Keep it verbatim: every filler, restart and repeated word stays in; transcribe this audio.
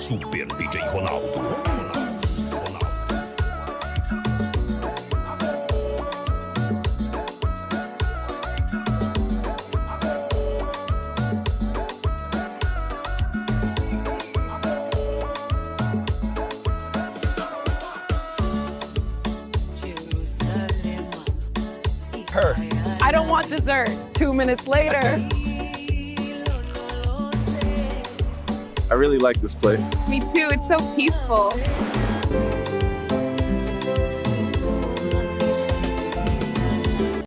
Super D J Ronaldo. Her. I don't want dessert. Two minutes later. I really like this place. Me too, it's so peaceful.